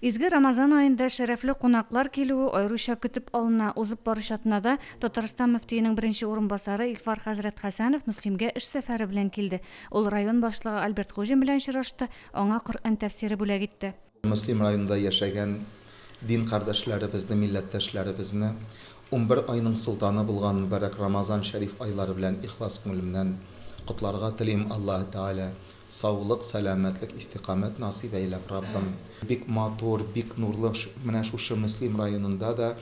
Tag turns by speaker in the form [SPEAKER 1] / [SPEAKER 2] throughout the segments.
[SPEAKER 1] Изге Рамазан аенда шәрәфле кунаклар килүе аеруча көтеп алына. Узып баручы атнада Татарстан мөфтиенең беренче урынбасары Илфар хәзрәт Хәсәнов Мөслимгә эш сәфәре белән килде. Ул район башлыгы Альберт Хуҗин белән очрашты, аңа Коръән тәфсире бүләк итте.
[SPEAKER 2] Мөслим районында яшәгән дин кардәшләребезне, милләттәшләребезне 11 айның солтаны булган мөбарәк Рамазан шәриф айлары белән ихлас күңелемнән котларга телим. Аллаһы Тәгалә Саулык, сәламәтлек, истикамәт насыйп әйләп, Раббым. Бик матур, бик нурлы менә шушы Мөслим районында да,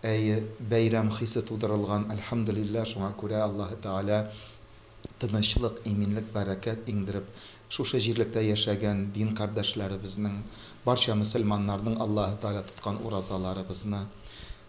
[SPEAKER 2] әйе, бәйрәм хисе тудырылган, әлхәмдүлилләһ, шуңа күрә Аллаһы Тәгалә тынычлык, иминлек, бәрәкәт иңдереп, шушы җирлектә яшәгән дин кардәшләребезнең, барча мөселманнарның Аллаһы Тәгалә тоткан уразаларыбызны,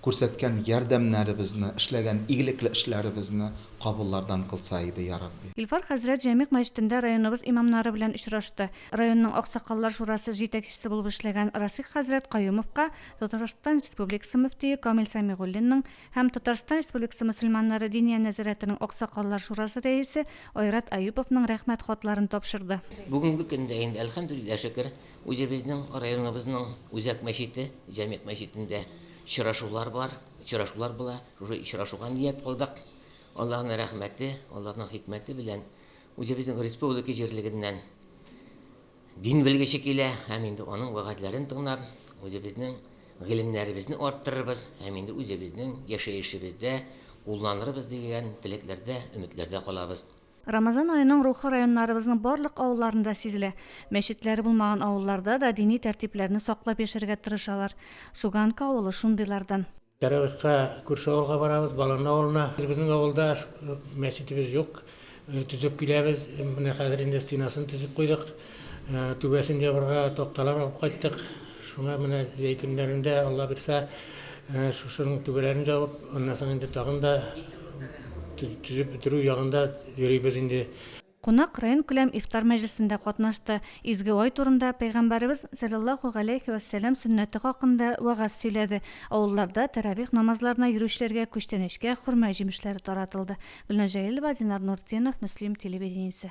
[SPEAKER 2] Күрсәткән ярдәмнәребезне, эшләгән игелекле эшләребезне кабуллардан кылса иде, я Рабби.
[SPEAKER 1] Илфар хәзрәт Җәмигъ мәчетендә районыбыз имамнары белән очрашты. Районның Аксакаллар шурасы җитәкчесе булып эшләгән Расих хәзрәт Каюмовка Татарстан Республикасы мөфтие Камил Сәмигуллинның һәм Татарстан Республикасы мөселманнары Диния нәзарәтенең Аксакаллар шурасы рәисе Айрат Аюповның Рәхмәт хатларын тапшырды.
[SPEAKER 3] Бүгенге көндә инде, әлхәмдүлилләһ, шөкер, үзебезнең районыбызның үзәк мәчете, Җәмигъ мәчетендә Очрашулар бар, очрашулар була. Шушы очрашуга ният кылдык. Аллаһның рәхмәте, Аллаһның хикмәте белән үзебезнең республика җирлегеннән дин белгече килә һәм инде аның вәгазьләрен тыңлап, үзебезнең гыйлемнәребезне арттырырбыз һәм инде үзебезнең яшәешебездә кулланырбыз дигән теләкләрдә, өметләрдә калабыз.
[SPEAKER 1] Рамазан аеның рухы районнарыбызның барлык авылларында сизелә. Мәчетләре булмаган авылларда да дини тәртипләрне саклап яшәргә тырышалар. Шуганка авылы шундыйлардан.
[SPEAKER 4] Тәравихка күрше авылга барабыз, Баланлы авылына. Безнең авылда мәчетебез юк, төзеп киләбез. Менә хәзер инде стенасын төзеп куйдык. Түбәсен ябарга такталар алып кайттык. Шуңа менә җәй көннәрендә, Алла бирса, шушының түбәләрен җабып, аннан соң инде тагын да төзеп бетерү ягында йөрибез инде.
[SPEAKER 1] Кунак районкүләм ифтар мәҗлесендә катнашты, изге ай турында, Пәйгамбәребез, салләллаһу галәйһи вә сәлләм, сөннәте хакында вәгазь сөйләде. Авылларда тәравих намазларына йөрүчеләргә күчтәнәчкә хөрмә җимешләре таратылды. Гөлназ Җәлилова, Динар Нуртдинов, Мөслим телевидениесе.